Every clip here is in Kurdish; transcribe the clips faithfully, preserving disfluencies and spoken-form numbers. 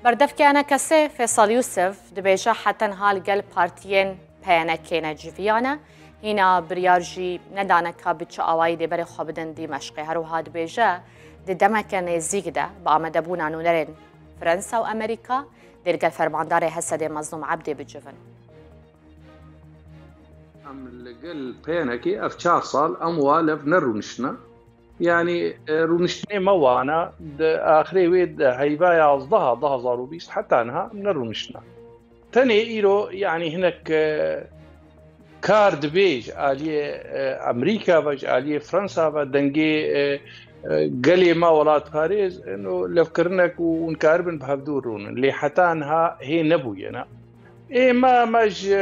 Berdevkê ENKSê Fêsal Yûsif dibêje, heta niha li gel partiyên PYNKê ne civiyane, hîna biryar jî nedane ka bi çi awayî dê berê xwe bidin Dîmeşqê. Her wiha dibêje, di demeke nêzîk de bi amadebûna nûnerên Fransa û Amerîka dê li gel fermandarê HSDê Mezlûm Ebdê bicivin. Em li gel PYNKê ev çar sal em wa lev nerûniştine. Yanî, e, rûniştinê me wana di axirê wê di heyva yazdeh, du hazar û bîst heta niha em nerûniştine. Tenê îro, yanî, hinek, e, kar dibê ji aliyê, e, Amerîka ve, ji aliyê Fransa ve, dengê, e, e, gelê me welatparêz, ino levkirinek û hûn karibin bi hevdû rûnin. Lê heta niha hê nebûyene. Ê me, me ji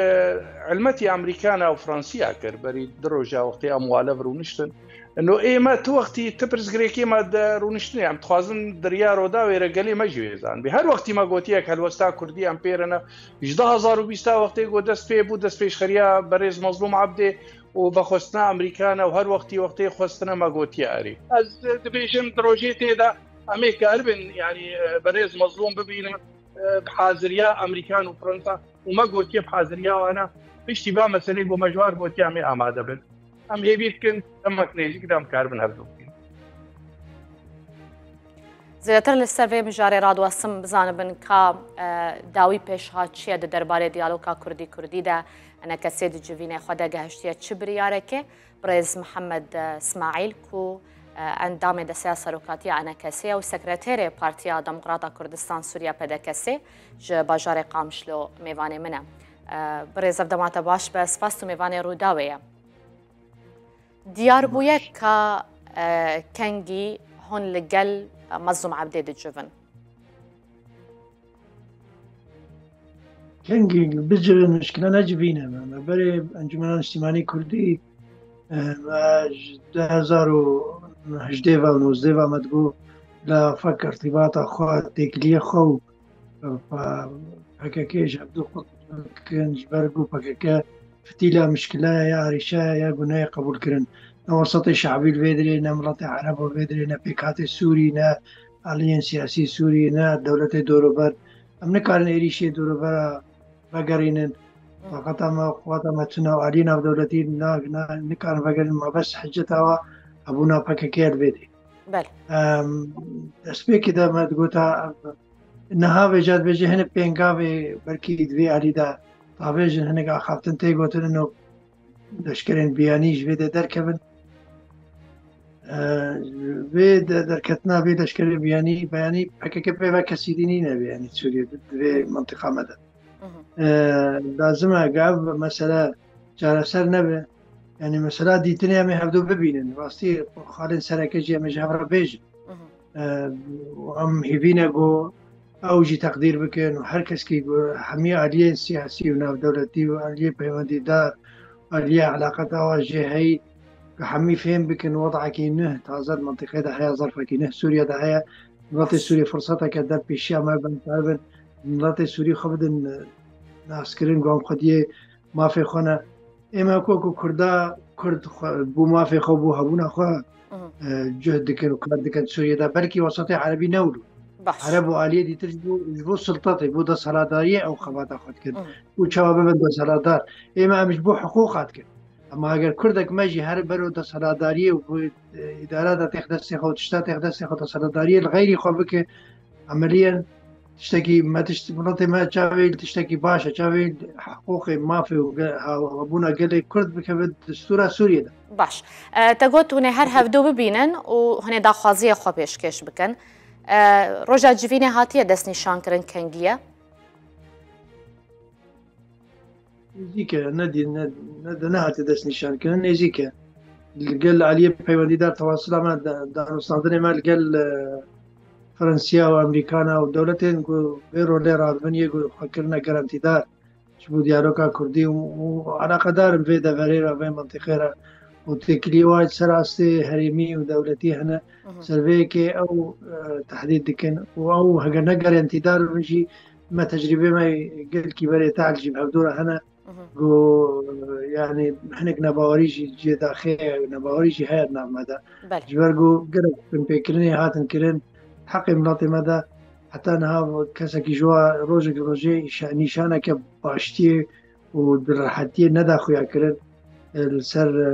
hilmetî Amerîkana û Fransiya kir, berî du roja wextê em wale vir rûniştin. Ino ê me tu wextî tu pirsgirêkê me de rûniştinê, em dixwazin diryaro da wêre gelê me jî wê zanibî. Her wextî me gotiye helwesta Kurdî em pê re ne. Ji du hazar û bîst a wextê ku dest pê bû, destpêşxeriya berêz Mezlûm Ebdê û vexwestina Amerîkana û her wextî wextê xwestine me gotiye erê. Ez dibêjim di rojê tê de em ê karibin, yanî, e, berêz Mezlûm bibînin. E, bi haziriya Amerîkan û Fransa û me gotiye bi haziriya wana piştî va meselê ku me ji wan gotiye em ê amade bin. Em hêvî dikin demek nêzîk de em karibin hevdû bibînin. Zêdetir li ser vê mijarê radiwesim bizanibin ka, e, dawî pêşhat çi ye di derbarê diyaloga Kurdî-Kurdî de, ENKSê di civînê xwe de gehiştiye çi biryarekê. Birêz Mihemed, e, Smaîl ku, e, endamê Desteya Serokatiya ENKSê ye û sekreterê Partiya Demokrata Kurdistan Sûriye, PDKSê, ji bajarê Qamişlo mêvanê min e. E, birêz, ev dema te baş be, spas tu mêvanê Rûdawê ye. Diyar bûye ka, e, kengî hûn li gel, e, Mezlûm Ebdê dicivin. Kengî bicivin, mişkile ne civîne me. Me berê Encûmena Niştimanî Kurdî, e, me ji du hezar û hejdê ve û nozdê ve me digot, la fek irtîbata xwe, têkiliyê xwe û, e, PKK ji hevdû xwe dikin, ji ber ku PKK fitîla mişkile ye, ya arîşe ye, ya guneyê qebûlkirin. Ne wesatê şabî li vê dirê, ne miletê erebo vê dirê, ne pêkhatê Sûrî, ne aliyên siyasî Sûrî, ne dewletê doruber. Em nikarin êrîşê dorubera vegerînin. Taqata me, quweta me tune û aliyê navdewletî na, na, nikarin vegerînin. Ma bes hiceta wa hebûna PKK li vê dê. Belê. Em, destpêkê de me digota, niha vêca dibêje hinek pêngavê belkî di vê alî de tavêjin, hinek axaftin tê gotin, ino leşkerên biyanî ji vê de derkevin. E, vê de, derketina vê leşkerê biyanî, beyanî PKK pê ve kesî dî nîne biyanî Sûriyê di vê mintiqa me de. E, lazim e, ev mesele çareser nebe. Yanî mesela dîtinê em ê hevdu bibînin. Rastî xalên sereke jî em ê ji hev re bêjin. E, û em hêvî ne ku ew jî teqdîr bikin û her keskî ku hemî aliyên siyasî û navdewletî û aliyê peywendîdar, aliyê eleqeta wa jê heyî, ku hemî fêm bikin wedekî nuh taze di mintîqê de heye, zerfekî nuh Sûriye de heye. Miletê Sûrî firseteke der pêşiya me bin, karibin miletê Sûrî xwe bidin, e, naskirin, ku em xwediyê mafê xwe ne. Ê me ku, ku Kurda, Kurd xwe, bû mafê xwe, bû hebûna xwe, e, cuhd dikin û kar dikin Sûriyê de. Belkî wesatê erebî ne wilo. Ereb û aliyê dîtir ji bo, ji bo sultatê, bo desthilatdariyê ew xebata xwe dikin. Û çawa bibin desthilatdar. Ê me em ji bo hiqûqa dikin. Ema eger Kurdek me jî her bero desthilatdariyê û bo, e, îdara de têx destê xwe û tişta têx destê xwe desthilatdariyê li xeyrî xwe bike, emeliyen tiştekî me tişt, miletê me çavê tiştekî baş e, çavê hiqûqê, mafê û ge-, ha-, hebûna gelê Kurd bikeve destûra Sûriyê de. Baş. E, te got hûn ê her hevdu bibînin û hûn ê daxwaziyê xwe pêşkêş bikin. E, roja civînê hatiye destnîşankirin kengî ye? Nêzîk e, nedî-, ne-, ne-, nehate destnîşankirin, nêzîk e. Li gel aliyê peywendîdar tewasila me, da-, danûstandinê me li gel, e, Fransiya û Amerîkana û dewletên ku vê rolê radibin yê ku xwe kirine garantîdar ji bo diyaloga Kurdî û, û eleqedar in vê deverê re, vê mintîqê re û têkiliyê wa ji ser astê herêmî û dewletî hene. Ser vê yekê ew, e, tehdîd dikin û ew heger ne garantîdar bin jî, me tecrîbê me gelkî berê tehl jî bi hevdû re hene. Ku, yanî hinek nebawerî jî cihê daxê ye, nebawerî jî heye di nav me de. Belê. Ji ber ku gelek binpêkirinê hatin kirin, heqê miletê me de, Heta niha kesekî ji wa rojek rojê îşa-, nîşaneke baştiyê û di rehetiyê neda xuya kirin, e, li ser, e,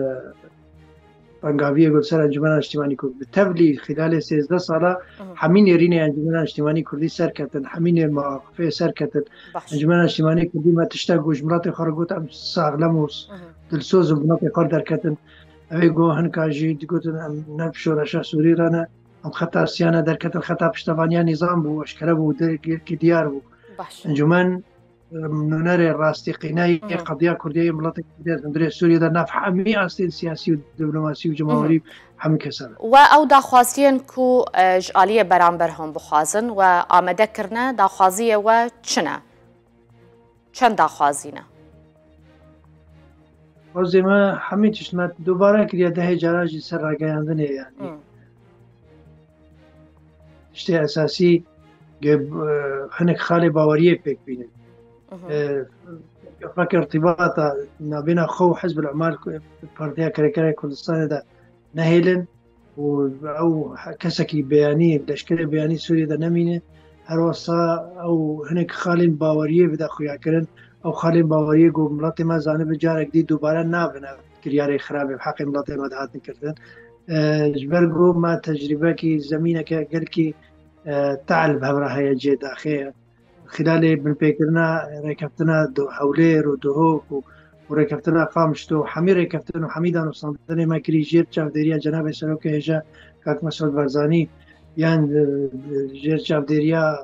bengaviyê ku li ser Encûmena Niştimanî Kurd. Bi tevlî xîlalê sêzdeh sala Mhm. hemî nêrînê Encûmena Niştimanî Kurdî serketin, hemî nê mewaqifê serketin. Baş. Encûmena Niştimanî Kurdî me tiştek got, ji miletê xwe re got, em saxlem û s-, Mhm. dilsoz û miletê xwe derketin. Ew ê got, hinka jî digotin, em ne bi şoreşa Sûrî re ne, em xeta siyane derketin, xeta piştevaniya nîzam bû, eşkere bû, di-, gelkî diyar bû. Baş. Encûmen, em, nûnerê rastîqîne yê Mhm. qediya Kurdiyê yê miletê Kurdî ye hundirê Sûriyê de nav hemî astên siyasî û diplomasî û cemawerî Mhm. hemî kesan e. We ew daxwaziyên ku, e, ji aliyê beramber hûn bixwazin we amade kirine, daxwaziye we çi ne? Çend daxwazî ne? Xwezê me hemî tişt me dubare kiriye, dehê cara jî ser rageyandinê, yanî. Hmm. Tiştê esasî ge-, e, hinek xalê baweriyê pêk bînin. Mhm. E, wek irtîbata nabêna xwe û Hizb el-Umal, Partiya Kerêkerê Kurdistanê de nehêlin û ew he-, kesekî beyanî, leşkerê beyanî Sûriyê de nemîne. Her wesa ew hinek xalên baweriyê bide xuyakirin. Ew xalên baweriyê ku miletê me zanibe carek dî dubare nabin ev kiryarê xirabê bi heqê miletê me dihatin kirdin. E, ji ber ku me tecrîbekî zemîneke gelkî, e, tehl bi hev re heye, cê daxê ye. Xîlalê binpêkirina rêkeftina Hewlêr û Duhok û, û rêkeftina Qamişlo, hemî rêkeftin û hemî danûstandinê me kirî jêr çavdêriya Cenabê Serokê Hêja Kak Mesûd Barzanî, yan, e, jêr çavdêriya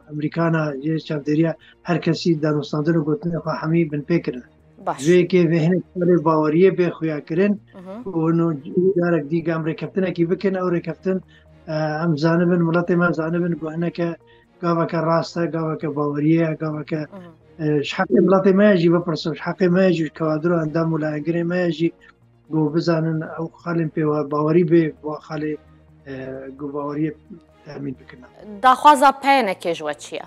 Amerîkana, jêr çavdêriya her kesî danûstandin û gotinên xwe hemî binpê kirine. Baş. Ji vê yekê vê hinek xalê baweriyê bê xuya kirin Mhm. û hûn carek dî gam rêkeftinekî bikin, ew rêkeftin, e, em zanibin, miletê me zanibin ku hineke gaveke rast e, gaveke baweriyê ye, gaveke, Mhm. e, ji heqê miletê me ye jî bipirsin, ji heqê me ye jî, ji kewadir û endam û layengirê me ye jî ku bizanin ew xalên pê wa bawerî bê, wa xalê, e, ku baweriyê temîn bikin. Daxwaza P Y N Kê ji we çi ye?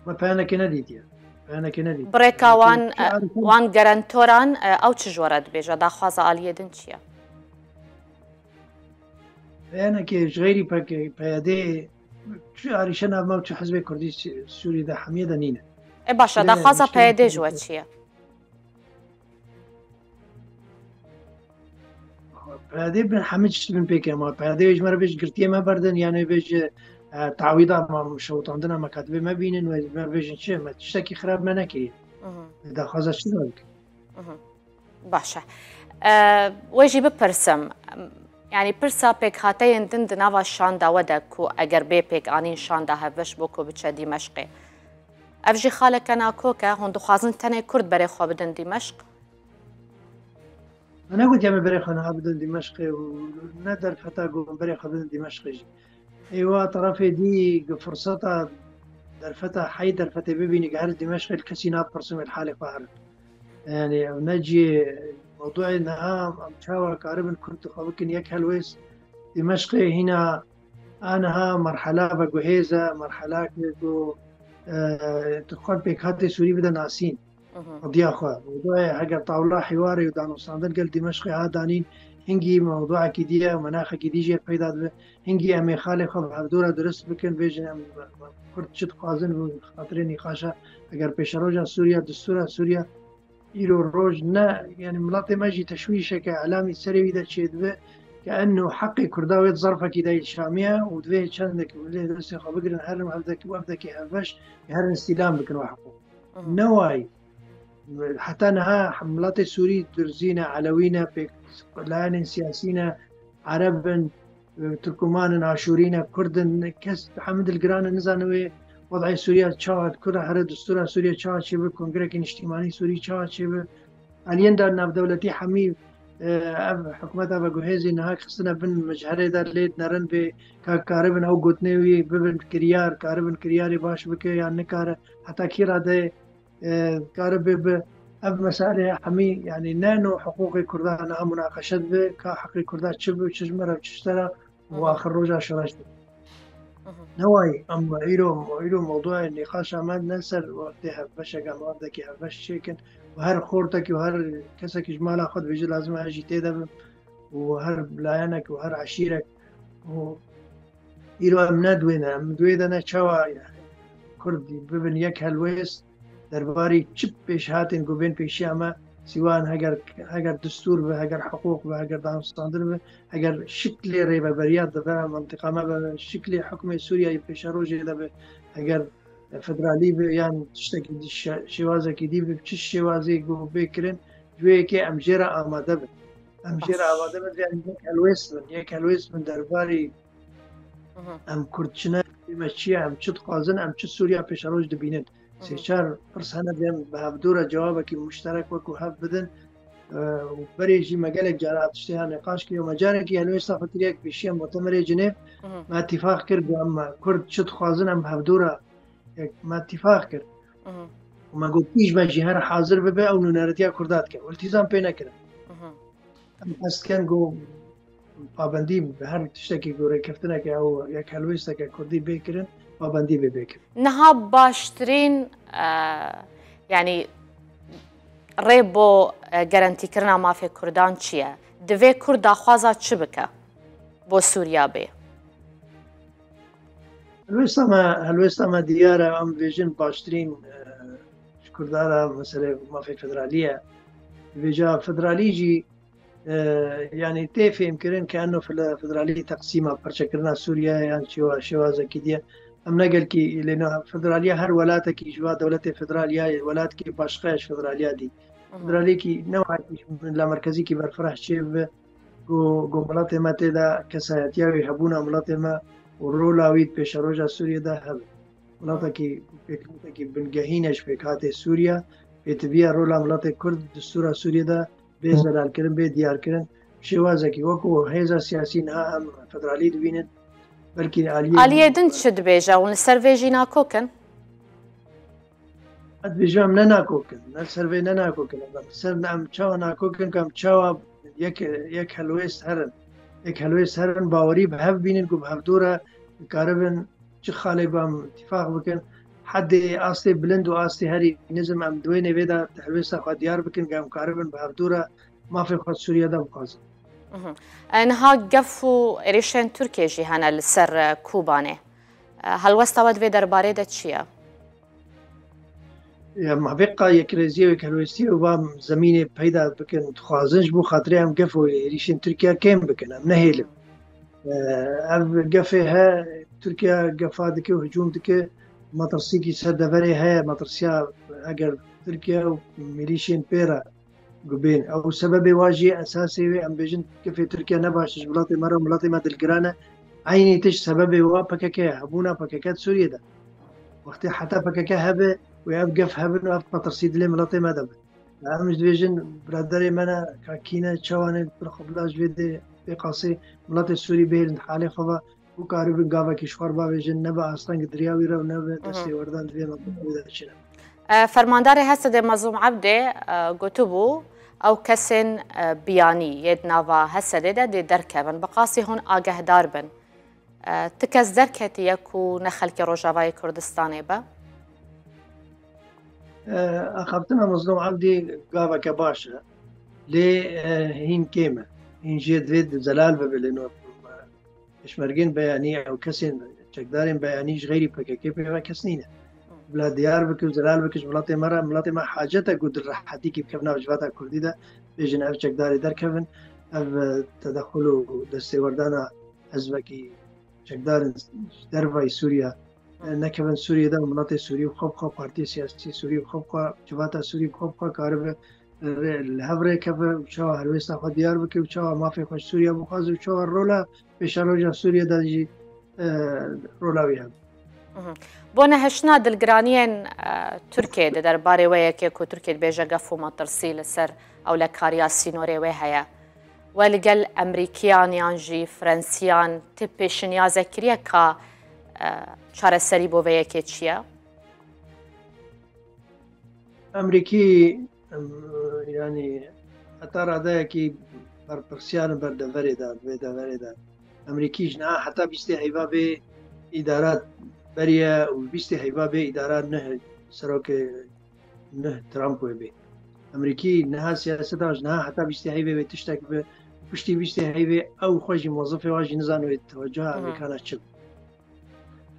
Me peyanekê nedîtiye. Peyanekê nedîtiye. Birêka wan, Peyanekê, e, wan gerentoran, e, ew çi ji we re dibêje? Daxwaza aliyê din çi ye? Peyanekê ji xeyrî P K, P Y D, çi arîşe nav me û çi hizbê Kurdî Sû-, Sûrî de hemiyê de nîne. E, baş e, Nîne, daxwaza niştê P Y D ji we çi ye? P Y D bin hemî tişt bin pêk e, ma P Y D ji me re bêj girtiyê me berdin, yanî bêj, e, tawîda me, şewitandina me katibê me bînin, we ji me re bêjin çi? Me tiştekî xirab me nekiriye. Mhm. Daxwaza çi me bikin? Mhm. Baş e. E, wê jî bipirsim, yanî pirsa pêkhateyên din di nava şanda we de ku eger bê pêkanîn şanda hevbeş bo ku biçe Dîmeşqê. Ev jî xaleke nakok e, hûn dixwazin tenê Kurd berê xwe bidin Dîmeşq? Me negotiye me berê xwe niha bidin Dîmeşqê û ne derfeta ku berê xwe bidin Dîmeşqê jî. Ê wa terefê dî ku firseta derfeta heyî derfetê bibînî ku her Dîmeşqê li kesî napirsin wê li halê xwe herin. Yanî ev ne cihê mewduê niha em çawa karibin Kurd xwe bikin yek helwêst. Dîmeşqê hîna a niha merhela veguhêz e, merhelake ku, e, tu xwe pêkhatê Sûrî bide nasîn. Mhm. Qediya xwe. Mewduê heger tawla hîwarê û danûstandin gel Dîmeşqê ha danîn, hingî mewduekî dî ye, menaxekî dî jê peyda dibe. Hingî em ê xalê xwe bi hevdû re durist bikin, bêjin em Kurd çi dixwazin û xatirê nîqaşa heger pêşeroja Sûriya, distûra Sûriya, îro roj ne, yanî miletê me jî teşwîşeke elamî serê wî de çêdibe ke eno heqê Kurda wê di zerfekî de îlşamiye û divê çendekî milê destê xwe bigirin, herin hevdekî û hevdekî hevbeş, herin îstîlam bikin we heqû. Mhm. Ne wayî. Heta niha miletê Sûrî Durzî ne, Elewî ne, pêk layenên siyasî ne, Ereb in, Tirkoman in, Aşûrî ne, Kurd in, kes hemû dilgiran in, nizanin wê wed'ê Sûriya çawa, kura here distûra Sûriya çawa çêbe, kongrekî niştîmanî Sûrî çawa çêbe. Aliyên de navdewletî hemî, e, ev hikûmeta veguhêzî niha xistine bin mijherê de lê dinerin bê ka karibin ew gotinê wî bibin kiryar, karibin kiryarê baş bike yan nikare, heta kî radeyê, e, karibe bi ev meselê hemî, yanî ne no hiqûqê Kurdan niha munaqeşe dibe, ka heqê Kurda çi bi, çi ji me re, çi ji te re, û Mhm. axir roja şoreş dibe. Mhm. Ne wayî, em îro, îro mewduya nîqaşa me ne ser wextê hevbeşek em wextekî hevbeş çêkin û her xortekî û her kesekî ji mala xwe dibêje lazim e ez jî tê de bim û her layenek û her eşîrek û Îro em ne di wê ne, em di wê de ne, çawa Kurd bibin yek helwêst derbarî çi pêşhatên ku bên pêşiya me, sîwan heger, heger distûr be, heger hiqûq be, heger danûstandin be, heger şiklê rêveberiya di vera mentiqa me be, şiklê hikmê Sûriyeyê pêşerojê de be, heger federalî be yan tiştekî di şe-, şêwazekî dî be, çi şêwazê ku bê kirin, ji wê yekê em jê re amade bin. Em jê re Baş. amade bin, yani yek helwêst bin, yek helwêst bin derbarî Mhm. Em Kurd çi ne, me çi ye, em çi dixwazin, em çi Sûriya pêşeroj dibînin. Mhm. Sê çar pirs hene, em bi hevdû re cewabekî muşterek wekû hev bidin. Eee, û berê jî me gelek cara ev tiştê her nîqaş kiriye. Me carekî helwêsta xwe kiriye, pêşiya Mutemerê Cinêv, Mhm. me îtîfaq kir, got, em Kurd çi dixwazin, em hevdû re yek me îtîfaq kir. Mhm. Û me got, pîş me jî her hazir bibe, ew nûneretiya Kurda dike. Îltîzam pê nekirin. Mhm. Em qest dikin ku pabendî bi her tiştekî ku rêkeftineke ew yek helwêsteke Kurdî bê kirin, pabendî bê bê kirin. Niha baştirîn, e, yanî rê bo, e, garantîkirina mafê Kurdan çi ye? Divê Kurd daxwaza çi bike bo Sûriya bê? Helwêsta me, helwêsta me diyar e, em dibêjin baştirîn, e, ji Kurdan re meselê mafê federalî ye. Dibêja federalî jî, e, yanî tê fêhmkirin ke eno fele-, federalî teqsîma, parçekirina Sûriye yan şêwa-, şêwazekî diye. Em ne gelkî lê ne federaliya her welatekî ji va dewletê federal ya welatekî başqa ye ji federaliya dî. Mhm. Federaliyekî ne wahekî ji lamerkezîkî berfireh çêbibe, ku, ku miletê me tê de kesayetiya wî, hebûna miletê me û rola wî di pêşeroja Sûriyê de hebe. Miletekî, pêkhatekî bingehîn e ji pêkhatê Sûriye, pêtiviya rola miletê Kurd di distûra Sûriyê de bê zelalkirin, bê diyarkirin. Şêwazekî wekû hêza siyasî niha em federalî dibînin, belkî aliyê Aliyê din çi dibêje? Hûn li ser vê jî nakok in? Ez dibêjim em ne nakok in, ne ser vê ne nakok in. Em ser em çawa nakok in, ku em çawa yek, yek helwêst herin. Yek helwêst herin, bawerî bi hev bînin ku bi hevdû re dikaribin çi xalê ku em îtîfaq bikin. Hedê astê bilind û astê herî nizm em di wê nêvê de di helwêsta xwe diyar bikin ku em karibin bi hevdû re mafê xwe di Sûriye de bixwazin. Mhm. E, niha gef û êrîşên Tirkiyê jî hene li ser, e, Kobanê. E, helwesta we di vê derbarê de çi ye? Ya, mabêqa yekrêziyê û yekhelwêstiyê û va zemînê peyda bikin, dixwazin ji bo xatirê em gef û êrîşên Tirkiye kêm bikin, em nehêlin. E, ev gefê he, Tirkiye gefa dike û hicûm dike, metirsîkî ser deverê heye, metirsiya eger Tirkiye û êrîşên pê re gubên. Ew sebebê wa jî esasê wê, em bêjin, kifê Tirkiye ne baş e ji welatê me re, welatê me dilgiran e. Eynî tişt sebebê wa P K K ye, hebûna P K K di Sûriyê de. Wextê heta P K K hebe û ev gef hebin û ev metirsî dilê miletê me de be. Em ji dibêjin, biraderê me ne, ka kî ne, çawa ne, pir xwe bila ji vê dê pê qasê miletê Sûrî bihêlin halê xwe ve. Û karibin gavekî ji xwe re bavêjin, ne bi asteng diriya wî re û ne bi Hı hı. destê werdan di vê mafê de çi ne. E, Fermandarê Hesedê Mezlûm Ebdê, e, gotibû, ew kesên, e, biyanî yê di nava Hesedê de dê derkevin. Bi qasî hûn agehdar bin. E, ti kes derketiye ku ne xelkê Rojavayê Kurdistanê be? E, axaftina Mezlûm Ebdî gaveke baş e. Lê, e, hîn kêm e. Hîn jê divê di zelal bibe lê no. Pêşmergên beyanî, ew kesên çekdarên beyanî ji xeyrî P K K pê ve kes nîne. Bila diyar bike û zelal bike ji miletê me re, miletê me hacet e ku di rehetîkî bikevin nav civata Kurdî de, bêjin ev çekdarê derkevin, ev, e, tedexul û destêwerdana hizbekî çekdarên ji dervayî Sûriya, e, nekevin Sûriyê de, miletê Sûrî bi xwe bi xwe, partiyê siyasî Sûrî bi xwe bi xwe, civata Sûrî bi xwe bi xwe karibe rê, li hev rêkeve û çawa helwêsta xwe diyar bike û çawa mafê xwe ji Sûriya bixwaze û çawa rola pêşeroja Sûriye de jî, e, rola wî hebe. Mhm. Bo nehiştina dilgiraniyên, e, Tirkiyê di derbarê wê yekê ku Tirkiye dibêje gef û metirsî li ser ewlekariya sînorê wê heye. We li gel Emerîkiyan yan jî Frensiyan ti pêşinyazek kiriye ka, e, çareserî bo vê yekê çi ye? Emerîkî, em, yanî heta radeyekî berpirsiyar in ber deverê de, vê deverê de. Emerîkî ji niha heta bîstê heyva bê îdara beriye û bîstê heyva bê îdara neh serokê neh Trump wê bê. Emerîkî niha siyaseta ji niha heta bîstê heyvê wê tiştek bi, piştî bîstê heyvê ew xwe jî mozifê wa jî nizan wê tewecuha Hı hı. Emerîkana çi bi.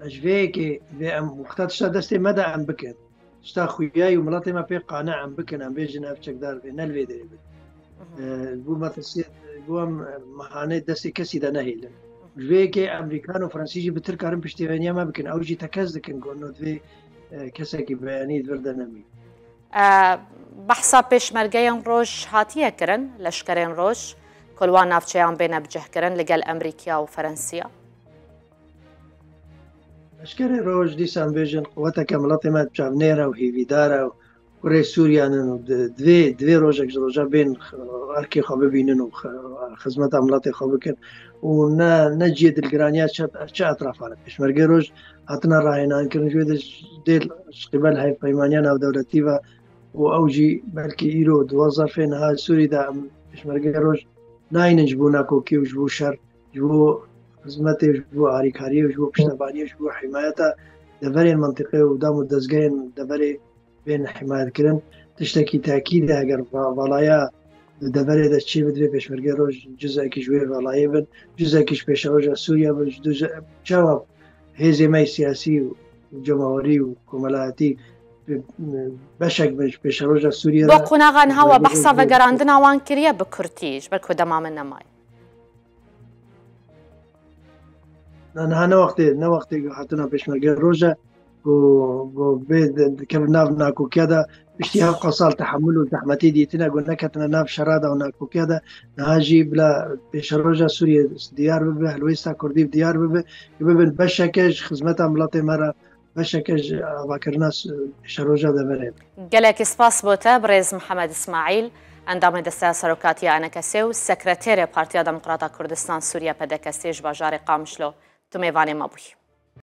Ji vê yekê vê em wexta tişta destê me de em bikin. Tişta xuya û miletê me pê qane em bikin, em bêjin ev çekdar bê, ne li vê derê bin. E, Ji bo metirsiyê, ji bo em, e, mehanê destê kesî de nehêlin. Ji vê yekê Emerîkan û Fransî jî bi tir karin piştevaniya me bikin. Ew jî tekez dikin ku no divê, e, kesekî beyanî di vir de nemî. E, Behsa pêşmergeyên roj hatiye kirin, leşkerên roj, ku li wan navçeyan bêne bicihkirin li gel Emerîkiya û Ferensiya? Leşkerê roj dîsa em bêjin quweteke miletê me çavnêr e û hêvîdar e û kurê Sûriyan in û di-, divê, divê rojek ji roja bên x-, erkê xwe bibînin û x-, xizmeta miletê xwe bikin û ne, ne cihê dilgiraniya çi, çi etrafan e. Pêşmergê roj hatine rahênankirin, ji wê de dê ji qîbel hevpeymaniya navdewletî ve û ew jî belkî îro di wan zerfê niha Sûrî de em pêşmergê roj nayînin ji bo nakokî û ji bo şer, ji bo xizmetê, ji bo arîkariyê, ji bo piştevaniyê, ji bo himayeta deverên mentiqê û dam û dezgehên deverê bên himayetkirin. Tiştekî tekîd e, eger va-, valaya di deverê de çê bidivê pêşmergê roj cizekî ji wê valayê bin, cizekî ji pêşeroja Sûriye bin, ji duze-, çawa hêzê me yê siyasî û cemawerî û komelayetî bi-, beşek bin ji pêşeroja Sûriye Bo re qonaxa niha we pêşmergê behsa roj vegerandina wan kiriye bi kurtî, ji ber ku dema min nemaye. Na, niha ne wextê, ne wextê hatina pêşmergê roj e ku, ku bê de, dikevin nav nakokiya de, piştî hevqa sal tehemul û zehmetî dîtine ku neketine nav şera de û nakokiya de, niha jî bila pêşeroja Sûriye diyar bibe, helwêsta Kurdî diyar bibe, ku bibin beşeke ji xizmeta miletê me re, beşeke ji avakirina s-, pêşeroja deverê. Gelekî spas bo te, birêz Mihemed Îsmaîl, endamê Desteya Serokatiya ENKSê û sekreterê Partiya Demokrata Kurdistan Sûriye, P D K S, ji bajarê Qamişlo, tu mêvanê me bûyî.